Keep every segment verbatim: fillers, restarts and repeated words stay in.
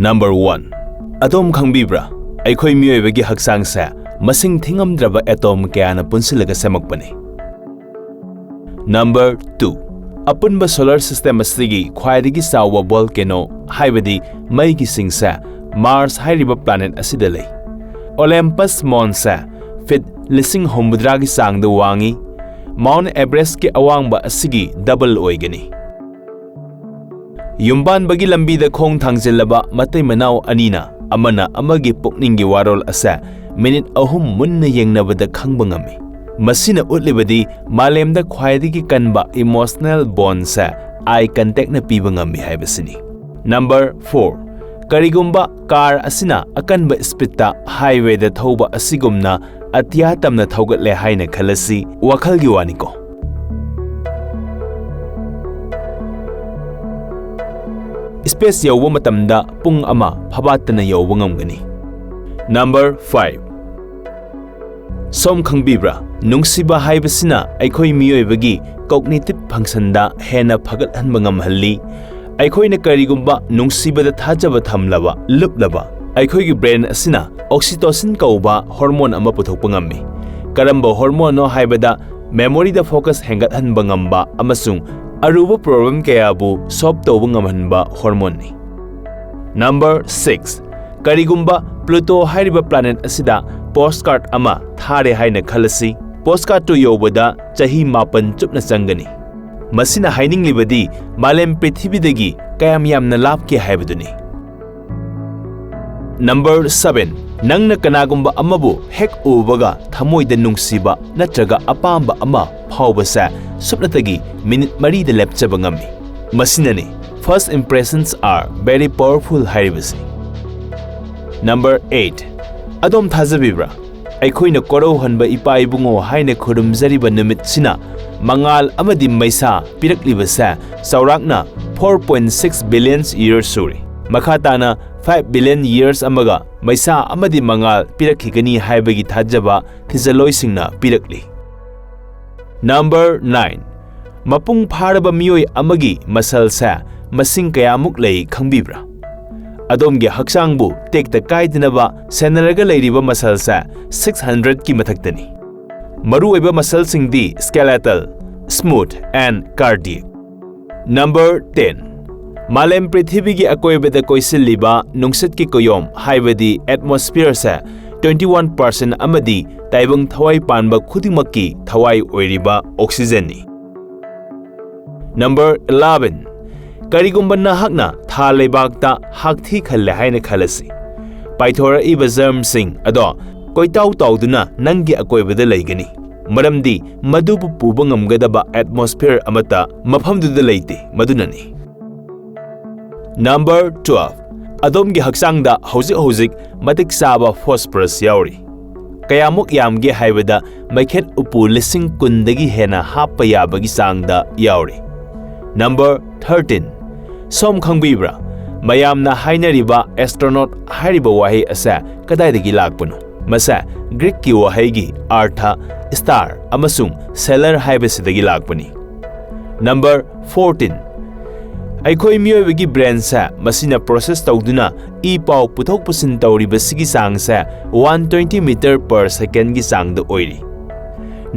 Number one, ꯑꯗꯣꯝ ꯈꯪꯕꯤꯕ꯭ꯔꯥ? ꯑꯩꯈꯣꯏ ꯃꯤꯑꯣꯏꯕꯒꯤ ꯍꯛꯆꯥꯡꯁꯦ ꯃꯁꯤꯡ ꯊꯤꯉꯝꯗ꯭ꯔꯕ ꯑꯦꯇꯣꯝ ꯀꯌꯥꯅ ꯄꯨꯟꯁꯤꯜꯂꯒ ꯁꯦꯝꯃꯛꯄꯅꯤ꯫ Number two, ꯑꯄꯨꯟꯕ solar system ꯑꯁꯤꯒꯤ ꯈ꯭ꯋꯥꯏꯗꯒꯤ ꯆꯥꯎꯕ volcano, ꯍꯥꯏꯕꯗꯤ ꯃꯩꯒꯤ ꯁꯤꯡꯁꯦ, Mars ꯍꯥꯏꯔꯤꯕ planet ꯑꯁꯤꯗ ꯂꯩ꯫ Olympus Mons ꯁꯦ feet ꯂꯤꯁꯤꯡ ꯍꯨꯝꯐꯨꯇꯔꯥꯒꯤ ꯆꯥꯡꯗ ꯋꯥꯡꯉꯤ꯫ Mount Everest ꯀꯤ ꯑꯋꯥꯡꯕ ꯑꯁꯤꯒꯤ double ꯑꯣꯏꯒꯅꯤ꯫ ꯌꯨꯝꯕꯥꯟꯕꯒꯤ ꯂꯝꯕꯤꯗ ꯈꯣꯡ ꯊꯥꯡꯖꯤꯜꯂꯕ ꯃꯇꯩ ꯃꯅꯥꯎ ꯑꯅꯤꯅ ꯑꯃꯅ ꯑꯃꯒꯤ ꯄꯨꯛꯅꯤꯡꯒꯤ ꯋꯥꯔꯣꯜ ꯑꯁꯦ ꯃꯤꯅꯤꯠ ꯑꯍꯨꯝ ꯃꯨꯟꯅ ꯌꯦꯡꯅꯕꯗ ꯈꯪꯕ ꯉꯝꯃꯤ꯫ ꯃꯁꯤꯅ ꯎꯠꯂꯤꯕꯗꯤ ꯃꯥꯂꯦꯝꯗ ꯈ꯭ꯋꯥꯏꯗꯒꯤ ꯀꯟꯕ emotional bond ꯁꯦ eye contact ꯅ ꯄꯤꯕ ꯉꯝꯃꯤ ꯍꯥꯏꯕꯁꯤꯅꯤ꯫ Number four, ꯀꯔꯤꯒꯨꯝꯕ car ꯑꯁꯤꯅ ꯑꯀꯟꯕ speed ꯇ highway ꯗ ꯊꯧꯕ ꯑꯁꯤꯒꯨꯝꯅ ꯑꯇꯤꯌꯥ ꯇꯝꯅ ꯊꯧꯒꯠꯂꯦ ꯍꯥꯏꯅ ꯈꯜꯂꯁꯤ, ꯋꯥꯈꯜꯒꯤ ꯋꯥꯅꯤꯀꯣ꯫ Space ꯌꯧꯕ ꯃꯇꯝꯗ ꯄꯨꯡ ꯑꯃ ꯐꯕꯥꯠꯇꯅ ꯌꯧꯕ ꯉꯝꯒꯅꯤ꯫ Number five, ꯁꯣꯝ ꯈꯪꯕꯤꯕ꯭ꯔꯥ? ꯅꯨꯡꯁꯤꯕ ꯍꯥꯏꯕꯁꯤꯅ ꯑꯩꯈꯣꯏ ꯃꯤꯑꯣꯏꯕꯒꯤ cognitive function ꯗ ꯍꯦꯟꯅ ꯐꯒꯠꯍꯟꯕ ꯉꯝꯍꯜꯂꯤ꯫ ꯑꯩꯈꯣꯏꯅ ꯀꯔꯤꯒꯨꯝꯕ ꯅꯨꯡꯁꯤꯕꯗ ꯊꯥꯖꯕ ꯊꯝꯂꯕ, ꯂꯨꯞꯂꯕ, ꯑꯩꯈꯣꯏꯒꯤ brain ꯑꯁꯤꯅ oxytocin ꯀꯧꯕ hormone ꯑꯃ ꯄꯨꯊꯣꯛꯄ ꯉꯝꯃꯤ꯫ ꯀꯔꯝꯕ hormone ꯅꯣ ꯍꯥꯏꯕꯗ, memory ꯗ focus ꯍꯦꯟꯒꯠꯍꯟꯕ ꯉꯝꯕ ꯑꯃꯁꯨꯡ ꯑꯔꯨꯕ problem ꯀꯌꯥꯕꯨ solve ꯇꯧꯕ ꯉꯝꯍꯟꯕ hormone ꯅꯤ꯫ Number six, ꯀꯔꯤꯒꯨꯝꯕ Pluto ꯍꯥꯏꯔꯤꯕ planet ꯑꯁꯤꯗ postcard ꯑꯃ ꯊꯥꯔꯦ ꯍꯥꯏꯅ ꯈꯜꯂꯁꯤ꯫ Postcard ꯇꯨ ꯌꯧꯕꯗ ꯆꯍꯤ ꯃꯥꯄꯟ ꯆꯨꯞꯅ ꯆꯪꯒꯅꯤ꯫ ꯃꯁꯤꯅ ꯍꯥꯏꯅꯤꯡꯂꯤꯕꯗꯤ ꯃꯥꯂꯦꯝ ꯄ꯭ꯔꯤꯊꯤꯕꯤꯗꯒꯤ ꯀꯌꯥꯝ ꯌꯥꯝꯅ ꯂꯥꯞꯀꯦ ꯍꯥꯏꯕꯗꯨꯅꯤ꯫ Number seven, ꯅꯪꯅ ꯀꯅꯥꯒꯨꯝꯕ ꯑꯃꯕꯨ ꯍꯦꯛ ꯎꯕꯒ ꯊꯃꯣꯏꯗ ꯅꯨꯡꯁꯤꯕ ꯅꯠꯇ꯭ꯔꯒ ꯑꯄꯥꯝꯕ ꯑꯃ ꯐꯥꯎꯕꯁꯦ ꯁꯨꯞꯅꯇꯒꯤ ꯃꯤꯅꯤꯠ ꯃꯔꯤꯗ ꯂꯦꯞꯆꯕ ꯉꯝꯃꯤ꯫ ꯃꯁꯤꯅꯅꯤ first impressions are very powerful ꯍꯥꯏꯔꯤꯕꯁꯤ꯫ Number eight, ꯑꯗꯣꯝ ꯊꯥꯖꯕꯤꯕ꯭ꯔꯥ? ꯑꯩꯈꯣꯏꯅ ꯀꯣꯔꯧꯍꯟꯕ ꯏꯄꯥ ꯏꯕꯨꯡꯉꯣ ꯍꯥꯏꯅ ꯈꯨꯔꯨꯝꯖꯔꯤꯕ ꯅꯨꯃꯤꯠꯁꯤꯅ ꯃꯉꯥꯜ ꯑꯃꯗꯤ ꯃꯩꯁꯥ ꯄꯤꯔꯛꯂꯤꯕꯁꯦ ꯆꯥꯎꯔꯥꯛꯅ four point six billion years ꯁꯨꯔꯦ꯫ ꯃꯈꯥ ꯇꯥꯅ five billion years ꯑꯃꯒ ꯃꯩꯁꯥ ꯑꯃꯗꯤ ꯃꯉꯥꯜ ꯄꯤꯔꯛꯈꯤꯒꯅꯤ ꯍꯥꯏꯕꯒꯤ ꯊꯥꯖꯕ ꯊꯤꯖꯜꯂꯣꯏꯁꯤꯡꯅ ꯄꯤꯔꯛꯂꯤ꯫ Number nine, ꯃꯄꯨꯡ ꯐꯥꯔꯕ ꯃꯤꯑꯣꯏ ꯑꯃꯒꯤ muscle ꯁꯦ ꯃꯁꯤꯡ ꯀꯌꯥꯃꯨꯛ ꯂꯩ ꯈꯪꯕꯤꯕ꯭ꯔꯥ? ꯑꯗꯣꯝꯒꯤ ꯍꯛꯆꯥꯡꯕꯨ ꯇꯦꯛꯇ ꯀꯥꯏꯗꯅꯕ ꯁꯦꯟꯅꯔꯒ ꯂꯩꯔꯤꯕ muscleꯁꯦ six hundredꯀꯤ ꯃꯊꯛꯇꯅꯤ꯫ ꯃꯔꯨꯑꯣꯏꯕ muscleꯁꯤꯡꯗꯤ skeletal, smooth and cardiac꯫ Number ten, ꯃꯥꯂꯦꯝ ꯄ꯭ꯔꯤꯊꯤꯕꯤꯒꯤ ꯑꯀꯣꯏꯕꯗ ꯀꯣꯏꯁꯤꯜꯂꯤꯕ ꯅꯨꯡꯁꯤꯠꯀꯤ ꯀꯨꯌꯣꯝ ꯍꯥꯏꯕꯗꯤ atmosphereꯁꯦ twenty one percent ꯑꯃꯗꯤ ꯇꯥꯏꯕꯪ ꯊꯋꯥꯏ ꯄꯥꯟꯕ ꯈꯨꯗꯤꯡꯃꯛꯀꯤ ꯊꯋꯥꯏ ꯑꯣꯏꯔꯤꯕ oxygenꯅꯤ꯫ Number eleven, ꯀꯔꯤꯒꯨꯝꯕ ꯅꯍꯥꯛꯅ ꯊꯥ ꯂꯩꯕꯥꯛꯇ ꯍꯥꯛꯊꯤ ꯈꯜꯂꯦ ꯍꯥꯏꯅ ꯈꯜꯂꯁꯤ꯫ ꯄꯥꯏꯊꯣꯔꯛꯏꯕ germꯁꯤꯡ ꯑꯗꯣ ꯀꯣꯏꯇꯥꯎ ꯇꯥꯎꯗꯨꯅ ꯅꯪꯒꯤ ꯑꯀꯣꯏꯕꯗ ꯂꯩꯒꯅꯤ, ꯃꯔꯝꯗꯤ ꯃꯗꯨꯕꯨ ꯄꯨꯕ ꯉꯝꯒꯗꯕ atmosphere ꯑꯃꯠꯇ ꯃꯐꯝꯗꯨꯗ ꯂꯩꯇꯦ, ꯃꯗꯨꯅꯅꯤ꯫ Number twelve, ꯑꯗꯣꯝꯒꯤ ꯍꯛꯆꯥꯡꯗ ꯍꯧꯖꯤꯛ ꯍꯧꯖꯤꯛ ꯃꯇꯤꯛ ꯆꯥꯕ phosphorus ꯌꯥꯎꯔꯤ꯫ ꯀꯌꯥꯃꯨꯛ ꯌꯥꯝꯒꯦ ꯍꯥꯏꯕꯗ ꯃꯩꯈꯦꯠ ꯎꯄꯨ ꯂꯤꯁꯤꯡ ꯀꯨꯟꯗꯒꯤ ꯍꯦꯟꯅ ꯍꯥꯞꯄ ꯌꯥꯕꯒꯤ ꯆꯥꯡꯗ ꯌꯥꯎꯔꯤ꯫ Number thirteen, ꯁꯣꯝ ꯈꯪꯕꯤꯕ꯭ꯔꯥ? ꯃꯌꯥꯝꯅ ꯍꯥꯏꯅꯔꯤꯕ astronaut ꯍꯥꯏꯔꯤꯕ ꯋꯥꯍꯩ ꯑꯁꯦ ꯀꯗꯥꯏꯗꯒꯤ ꯂꯥꯛꯄꯅꯣ? ꯃꯁꯦ Greekꯀꯤ ꯋꯥꯍꯩꯒꯤ ꯑꯔꯊ star ꯑꯃꯁꯨꯡ sailor ꯍꯥꯏꯕꯁꯤꯗꯒꯤ ꯂꯥꯛꯄꯅꯤ꯫ Number fourteen, ꯑꯩꯈꯣꯏ ꯃꯤꯑꯣꯏꯕꯒꯤ brainꯁꯦ ꯃꯁꯤꯅ process ꯇꯧꯗꯨꯅ ꯏ ꯄꯥꯎ ꯄꯨꯊꯣꯛ ꯄꯨꯁꯤꯟ ꯇꯧꯔꯤꯕꯁꯤꯒꯤ ꯆꯥꯡꯁꯦ one twenty meter per secondꯒꯤ ꯆꯥꯡꯗ ꯑꯣꯏꯔꯤ꯫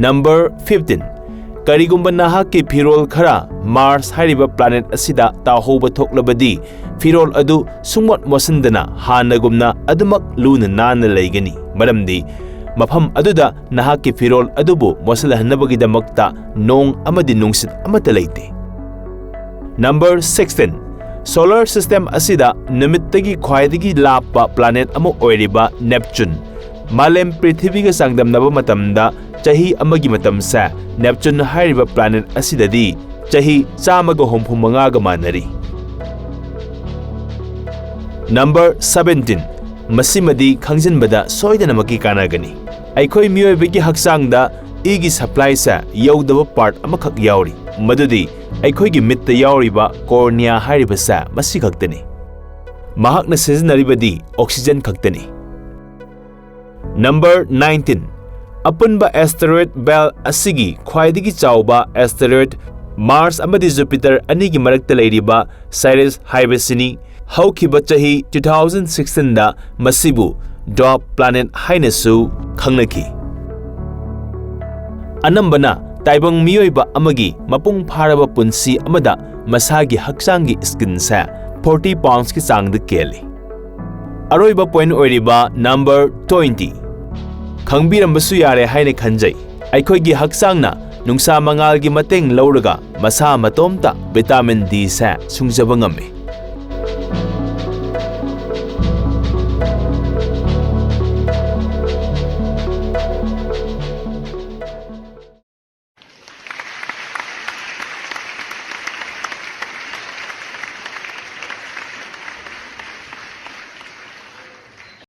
Number fifteen, ꯀꯔꯤꯒꯨꯝꯕ ꯅꯍꯥꯛꯀꯤ ꯐꯤꯔꯣꯜ ꯈꯔ Mars ꯍꯥꯏꯔꯤꯕ planet ꯑꯁꯤꯗ ꯇꯥꯍꯧꯕ ꯊꯣꯛꯂꯕꯗꯤ, ꯐꯤꯔꯣꯜ ꯑꯗꯨ ꯁꯨꯡꯃꯣꯠ ꯃꯣꯠꯁꯤꯟꯗꯅ ꯍꯥꯟꯅꯒꯨꯝꯅ ꯑꯗꯨꯃꯛ ꯂꯨꯅ ꯅꯥꯟꯅ ꯂꯩꯒꯅꯤ, ꯃꯔꯝꯗꯤ ꯃꯐꯝ ꯑꯗꯨꯗ ꯅꯍꯥꯛꯀꯤ ꯐꯤꯔꯣꯜ ꯑꯗꯨꯕꯨ ꯃꯣꯠꯁꯤꯜꯍꯟꯅꯕꯒꯤꯗꯃꯛꯇ ꯅꯣꯡ ꯑꯃꯗꯤ ꯅꯨꯡꯁꯤꯠ ꯑꯃꯠꯇ ꯂꯩꯇꯦ꯫ Number sixteen, solar system ꯑꯁꯤꯗ ꯅꯨꯃꯤꯠꯇꯒꯤ ꯈ꯭ꯋꯥꯏꯗꯒꯤ ꯂꯥꯞꯄ planet ꯑꯃ ꯑꯣꯏꯔꯤꯕ Neptune, ꯃꯥꯂꯦꯝ ꯄ꯭ꯔꯤꯊꯤꯕꯤꯒ ꯆꯥꯡꯗꯝꯅꯕ ꯃꯇꯝꯗ ꯆꯍꯤ ꯑꯃꯒꯤ ꯃꯇꯝꯁꯦ Neptune ꯍꯥꯏꯔꯤꯕ planet ꯑꯁꯤꯗꯗꯤ ꯆꯍꯤ ꯆꯥꯝꯃꯒ ꯍꯨꯝꯐꯨ ꯃꯉꯥꯒ ꯃꯥꯟꯅꯔꯤ꯫ Number seventeen, ꯃꯁꯤꯃꯗꯤ ꯈꯪꯖꯤꯟꯕꯗ ꯁꯣꯏꯗꯅꯃꯛꯀꯤ ꯀꯥꯟꯅꯒꯅꯤ꯫ ꯑꯩꯈꯣꯏ ꯃꯤꯑꯣꯏꯕꯒꯤ ꯍꯛꯆꯥꯡꯗ ꯏꯒꯤ supplyꯁꯦ ꯌꯧꯗꯕ part ꯑꯃꯈꯛ ꯌꯥꯎꯔꯤ, ꯃꯗꯨꯗꯤ ꯑꯩꯈꯣꯏꯒꯤ ꯃꯤꯠꯇ ꯌꯥꯎꯔꯤꯕ cornea ꯍꯥꯏꯔꯤꯕꯁꯦ ꯃꯁꯤ ꯈꯛꯇꯅꯤ꯫ ꯃꯍꯥꯛꯅ ꯁꯤꯖꯤꯟꯅꯔꯤꯕꯗꯤ oxygen ꯈꯛꯇꯅꯤ꯫ Number nineteen, ꯑꯄꯨꯟꯕ asteroid belt ꯑꯁꯤꯒꯤ ꯈ꯭ꯋꯥꯏꯗꯒꯤ ꯆꯥꯎꯕ asteroid Mars ꯑꯃꯗꯤ Jupiter ꯑꯅꯤꯒꯤ ꯃꯔꯛꯇ ꯂꯩꯔꯤꯕ Ceres ꯍꯥꯏꯕꯁꯤꯅꯤ꯫ ꯍꯧꯈꯤꯕ ꯆꯍꯤ two thousand sixteen ꯗ ꯃꯁꯤꯕꯨ dwarf planet ꯍꯥꯏꯅꯁꯨ ꯈꯪꯅꯈꯤ꯫ ꯑꯅꯝꯕꯅ ꯇꯥꯏꯕꯪ ꯃꯤꯑꯣꯏꯕ ꯑꯃꯒꯤ ꯃꯄꯨꯡ ꯐꯥꯔꯕ ꯄꯨꯟꯁꯤ ꯑꯃꯗ ꯃꯁꯥꯒꯤ ꯍꯛꯆꯥꯡꯒꯤ skin ꯁꯦ forty pounds ꯀꯤ ꯆꯥꯡꯗ ꯀꯦꯜꯂꯤ꯫ ꯑꯔꯣꯏꯕ point ꯑꯣꯏꯔꯤꯕ number twenty꯫ ꯈꯪꯕꯤꯔꯝꯕꯁꯨ ꯌꯥꯔꯦ ꯍꯥꯏꯅ ꯈꯟꯖꯩ, ꯑꯩꯈꯣꯏꯒꯤ ꯍꯛꯆꯥꯡꯅ ꯅꯨꯡꯁꯥ ꯃꯉꯥꯜꯒꯤ ꯃꯇꯦꯡ ꯂꯧꯔꯒ ꯃꯁꯥ ꯃꯇꯣꯝꯇ vitamin D ꯁꯦ ꯁꯨꯡꯖꯕ ꯉꯝꯃꯤ꯫